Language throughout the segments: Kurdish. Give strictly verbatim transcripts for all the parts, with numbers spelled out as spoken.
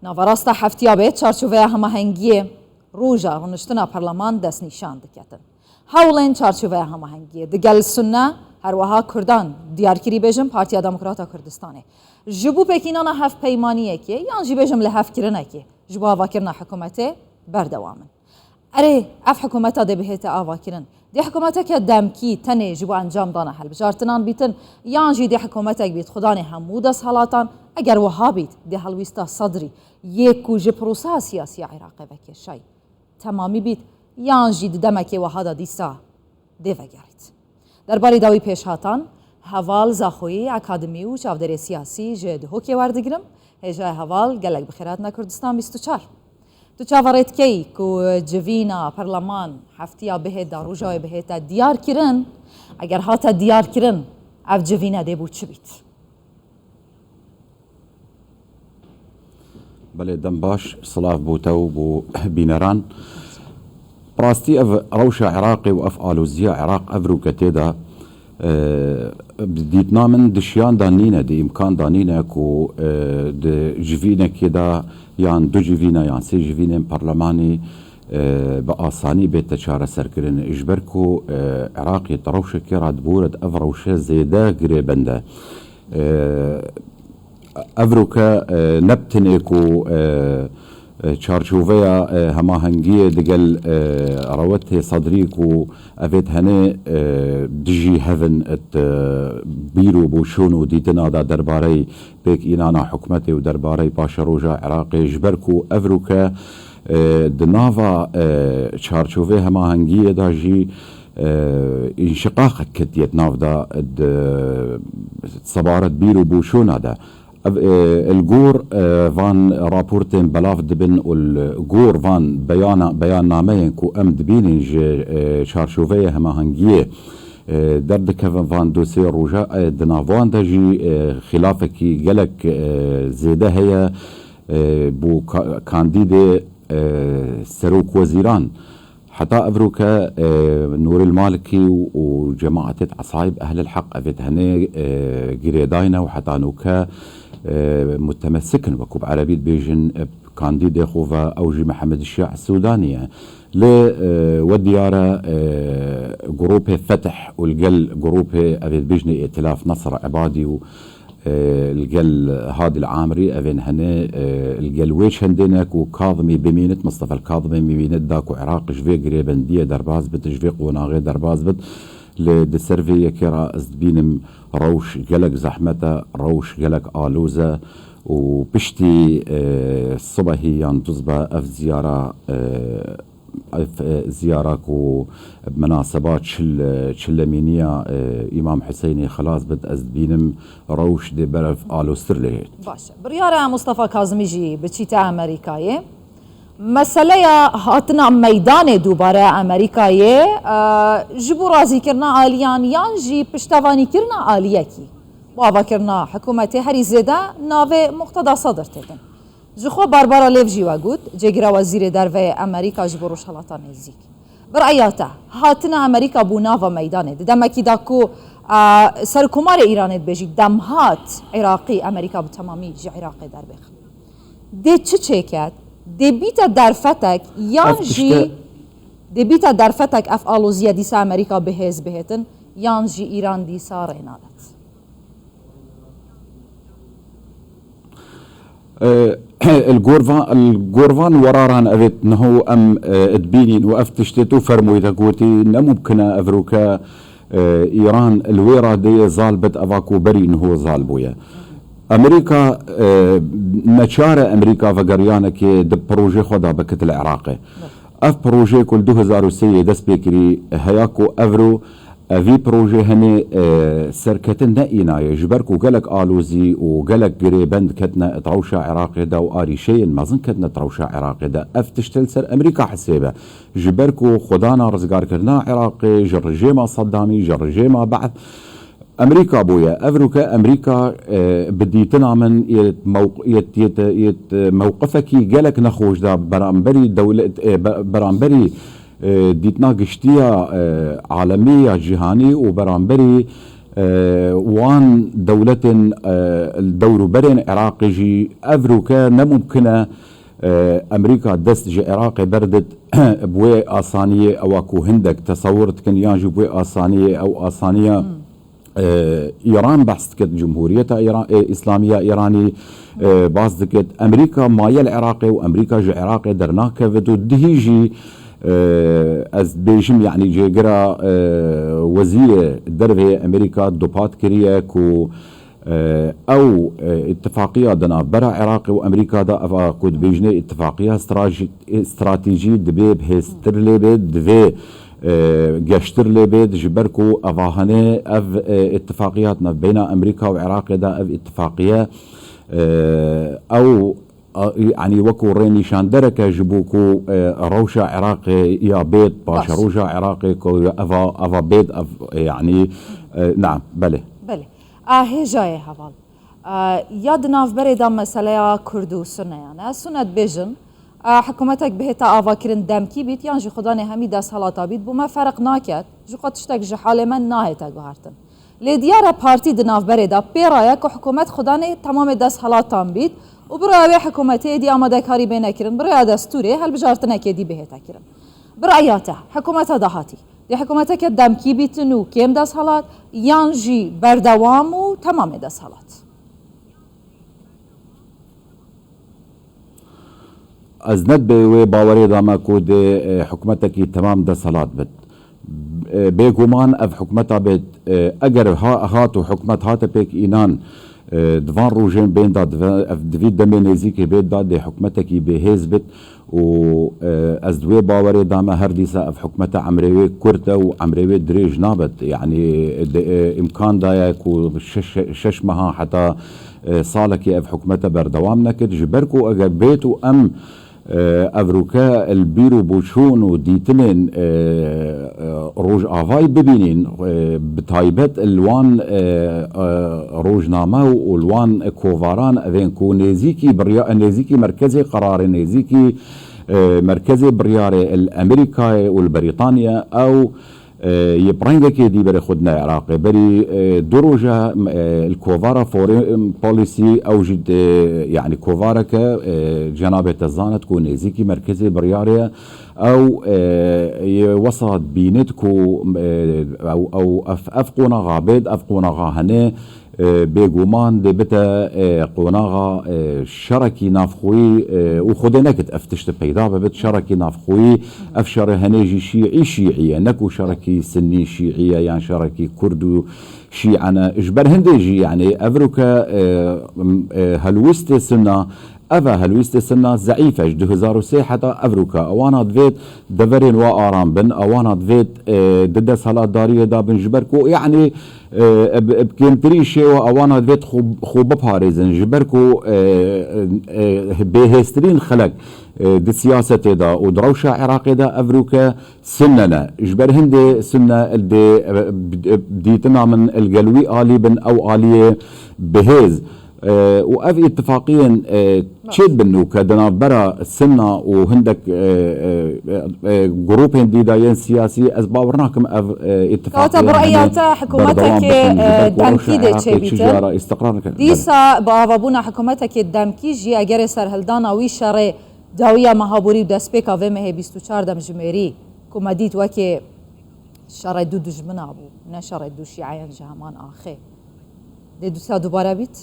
Naverasta heftiya bê çarçoveya hemahengiyê roja rûniştina Parleman destnîşan diketin. Hewlên çarçoveya hemahengiyê digel Sunne, her wiha Kurdan, diyarkirî bêjin Partiya Demokrata Kurdistanê, ji bo pêkînana hevpeymaniyekê yan jî bêjim lihevkirinekê ji bo avakirina hikûmetê berdewam in. Erê, ev hikûmeta dê bihête avakirin, dê hikûmeteke demkî tenê ji bo encamdana hilbijartinan bîtin, yan jî dê hikûmetek bît xudanê hemû desthelatan? Eger wiha bît, dê helwîsta Sedrî yê ku ji proseya siyasî ya Iraqê vekêşayî temamî bît, yan jî di demekê wiha de dîsa dê vegerît? Derbarê dawî pêşhatan, heval Zaxoyî, akademî û çavdêrê siyasî ji Duhokê werdigirim. Hêjayê heval, gelek bi xêr hatine Kurdistan bîst û çar. Tu çaverê dikeyî ku civîna Parleman heftiya bihêt de, roja wê bihête diyar kirin? Eger hate diyar kirin, ev civîne dê bo çi bît? Belê, dem baş, silav bo te û bo bîneran. Bi rastî ev rewşa Iraqê û ev aloziya Iraq ev rûke tê de, e, bi dîtina min di şiyan de nîne, di îmkan de nîne ku, e, di civînekê de yan du civîne yan sê civînên parlemanî, e, bi asanî bête çareserkirin. Ji ber ku, e, Iraqê di rewşekê re dibûret, ev rewşe zêde girêbend e. E, Ev rûke, e, ne bi tenê ku, e, e, çarçoveya, e, hemahengiyê digel, e, rewetê Sedrî ku evêt henê, e, dijî hev in, et, e, bîr û boçûn û dîtina de derbarey pêk înana hikûmetê û derbarey paşeroja Iraqê, ji ber ku ev rûke, e, di nava, e, çarçovê hemahengiyê de jî, e, înşiqaqek ketiye di nav de, di sebaret bîr û boçûna de. Ev, e, li gor, e, van raportên belav dibin û li gor van beyana, beyannameyên ku em dibînin ji, e, çarçoveyê hemahengiyê, e, derdikevin van du sê roja, e, di nav wan de jî, e, xîlafekî gelek, e, zêde heye, e, bo ka-, kandîdê, e, serokwezîran. Heta evroke, e, Nûril Malikî û, û cemaetê Esayib Ehlil Heq evêt henê, e, girêdayne û heta nûke, e, mutemesik in, wekû bi erebî dibêjin, e, kandîdê xwe ve, ew jî Mihemed Şia Sûdanî ye. Lê, e, we diyar e, e, grûpê Fetih û li gel grûpê evêt bêjinê Îtilaf Nesr Ebadî û e, li gel Hadil Amirî evên henê, e, li gel wê çendênek û Kazimî Bimînit, Mistefa Kazimî Bimînit da ku Iraq ji vê girêbendiyê derbas bit, ji vê qonaxê derbas bit. Lê di ser vê yekê re ez dibînim rewş gelek zehmet e, rewş gelek aloz e û piştî, e, sibehî yan duzbe ev ziyara, e, Ev, e, ziyara ku bi menaseba çil, e, çilemîniya, e, Îmam Huseynê xilas bit, ez dibînim rewş dê berev aloztir lê hêt. Baş e. Biryar e Mustafa Kazimî jî biçîte Amerîkayê. Meseleya hatina meydanê dubare Amerîkayê, e, ji bo razîkirina aliyan yan jî piştevanîkirina aliyekî, bo avakirina hikûmetê herî zêde navê Muqteda Sadr têtin. Ji xwe Barbara Lev jî we got, cêgira Wezîrê Derve yê Amerîka ji bo Rojhelata Nêzîk. Bi reya te, hatina Amerîka bo nava meydanê, di demekî de ku, a, Serokkomarê Îranê dibêjî, demhat Iraqî Amerîka bi temamî ji Iraqê derbêxin. Dê çi çêket? Dê bîte derfetek yan Ev tişte- jî, dê bîte derfetek ev aloziye dîsa Amerîka bi hêz bihêtin, yan jî Îran dîsa rê nadet? E, li gor van, li gor van weraran evêt niho em, e, dibînîn û ev tiştê tu fermûyî te gotî, ne mumkin e ev rûke, e, Îran li wê radeyê zal bit, eva ku berî niho zal bûye. Amerîka, e, neçar e Amerîka vegeriyanekê di projê xwe de bikit li Iraqê. Ev projê ku li du hezar û sê yê dest pê kirî, heya ku evro Evî projê henê, e, serketin ne înaye, ji ber ku gelek alozî û gelek girêbend ketine di rewşa Iraqê de û arîşeyên mezin ketine di rewşa Iraqê de. Ev tişt li ser Amerîka hisêbe. Ji ber ku xwedana rizgarkirina Iraqê ji rejêma Seddamî, ji rejêma Be'th, Amerîka bûye. Ev rûke Amerîka, e, bi dîtina min yê mewq-, yê, yê, yê mewqifekî gelek nexweş da beramberî dewlet, e, be-, beramberî e, dîtina giştî ya, e, alemî ya cîhanî û beramberî, E, wan dewletên, e, li dewrûberên Iraqê jî ev rûke ne mumkin e, e, Amerîka dest ji Iraqê berdit, bi wê asaniyê ewa ku hindek tesewir dikin, yan jî bi wê asaniyê ew asaniya, e, Îran behs dikit, Cumhuriyeta Îran, e, Îslamiya Îranî, e, bas dikit. Amerîka maye li Iraqê û Amerîka ji Iraqê dernakevit û dihî jî, e, ez dibêjim, yanî cêgira, e, wezîrê dervê Amerîka dupat kiriye ku, e, ew, e, îtifaqiya di navbera Iraqê û Amerîka de, eva ku dibêjinê îtifaqiya straji-, stratejî dibê bihêztir lê bê, divê, e, geştir lê bê, ji ber ku eva hene ev, e, îtifaqiyat navbeyna Amerîka û Iraqê de ev îtifaqiye, e, ew a, yanî wekû rênîşandereke ji bo ku, e, rewşa Iraqê ya bêt, paşeroja Iraqê ku eva, eva bêt, ev, e, yanî, e, naam, belê. Belê. A, hêjayê heval. A, ya di navberê de meseleya Kurd û Sunneyan e. Sunne dibêjin, a, hikûmetek bihête avakirin demkî bît, yan jî xudanê hemî desthilata bît, bo me ferq naket, ji xwe tiştek ji halê me nahête guhertin. Lê diyar e partî di navberê de pê re ye ku hikûmet xudanê temamê desthilatan bît û bi raya wê hikûmetê êdî amadekarî bê nekirin, bi raya destûrê hilbijartinekê dî bihête kirin. Bi raya te, hikûmeta dahatî dê hikûmeteke demkî bîtin û kêm desthilat, yan jî berdewam û temamê desthilat? Ez ne di wê bawerê de me ku dê, e, hikûmetekî temam desthilat bit. E, bêguman ev hikûmeta bê, e, eger ha-, hat û hikûmet hate pêk înan, e, di van rojên bên de, di ve-, ev, di vî demê nêzîkê bê de dê hikûmetekî bêhêz bit û, e, ez di wê bawerê de me her dîsa ev hikûmete emrê wê kurt e û emrê wê dirêj nabit. Yanî, de, e, îmkan daye ku şeş, şeş meha heta, e, salekê ev hikûmete berdewam nekit. Ji ber ku eger bêt û em, e, ev rûke li bîr û boçûn û dîtinên, e, e, Rojavayê bibînin, e, bi taybet li wan, e, e, rojname û li wan kovaran evên ku nêzîkî birya-, nêzîkî merkezê qerarê, nêzîkî, e, merkezê biryarê li Amerîkayê û li Brîtanya ew, e, yê bi rengekê dî berê xwe dine Iraqê. Berî, e, du roja, e, li kovara Foreign Policy ew jî de, yanî kovareke, e, cenabê te zanit ku nêzîkî merkezê biryarê ye. Ew, e, yê wesa dibînit ku, e, ew, ew, ev, ev qonaxa bêt, ev qonaxa hene, e, bêguman dê bite, e, qonaxa, e, şerekî navxweyî, e, û Xwedê nekit ev tişt peyda bibit, şerekî navxweyî, ev şerê hene jî şîî şîî ye, ne ku şerekî sinnî şîî ye yan şerekî kurd û şîî ne. Ji ber hindê jî, yanî, ev rûke, e, m-, e, helwîstê sinna, ev e, helwîstê sinna zeîf e. Ji du hezar û sê heta ev rûke, ewana divêt deverên wa aram bin, ewana divêt, e, di desthilatdariyê de bin, ji ber ku, yanî, e, bi, bi kêmtirî şêwe ewana divêt xwe, xwe biparêzin, ji ber ku, e, e, bêhêztirîn xelek, e, di siyasetê de û di rewşa Iraqê de ev rûke Sunne ne. Ji ber hindê Sunne li dê, e, dîtina min li gel wî alî bin, ew aliyê bihêz. E, û ev îtifaqiyên, e, çê dibin û ke di navbera Sunna û hindek, e, e, e, grûpên dî de yên siyasî, ez bawer nakim ev, e, îtifaqiyên Kewata bi raya hene te berdewam hikûmetekê, bikin, ji e, ber ku demkî rewşa dê Iraqê çi çêbîtin. Cara îstiqrar neke. Belê. Dîsa bi avabûna hikûmetekê demkî jî egerê serhildana wî şerê dawiya meha borî û destpêka vê mehê bîst û çar demjimêrî ku me dît wekê şerê du dijmina bû, ne şerê du şîeyan ji heman axê. Dê dûsa dubare bît?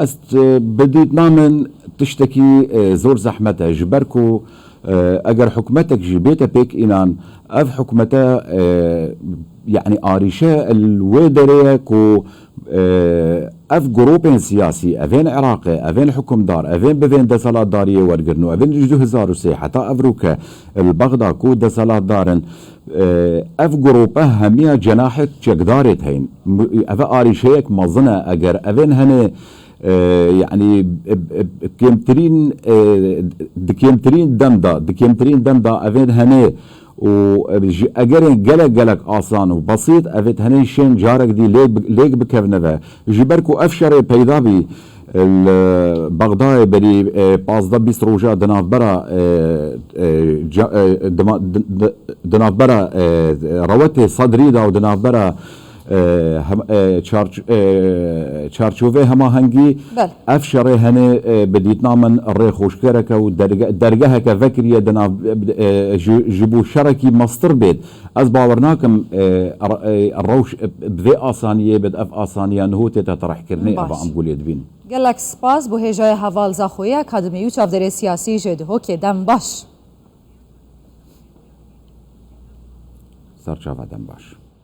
Ez, e, bi dîtina min tiştekî, e, zor zehmet e, ji ber ku, e, eger hikûmetek jî bête pêk înan, ev hikûmete, e, yanî arîşe li wê derê ye ku, e, ev grûpên siyasî, evên Iraqê, evên hikûmdar, evên bivên desthilatdariyê wergirin û evên ji du hezar û sê heta ev rûke li Bexda ku desthilatdar in, e, ev grûpe hemiya cenahek çekdarê heyîn. M-, ev arîşeyek mezin e, eger evên hene, e, yanî, e, e, kêmtirîn, e, di kêmtirîn dem de, di kêmtirîn dem de evên hene û, e, ji egerên gelek gelek asan û besît, evê tenê şên carek dî lêk bi-, lêk bikevne ve. Ji ber ku ev şerê peyda bî, Li Bexdayê berî, e, pazdeh bîst roja di navbera, e, e, ca-, e, dima-, di, di, di navbera, e, rewetê Sedrî de û di navbera, e, hem-, e, çarç-, e, çarçovê hemahengî, Bel. Ev şerê hene, e, bi dîtina min rêxweşkereke û derge-, dergeheke vekiriye di nav, e, ji, ji bo şerekî mestir bêt. Ez bawer nakim, e, re-, e, rewş, e, bi vê asaniyê bêt, ev asaniya niho tête terehkirinê, Baş. Eva, em gulê dibîn. Gelek spas bo hêjayê heval Zaxoyê, akademî û çavdêrê siyasî jê Dihokê. Dem baş. Serçava dem baş.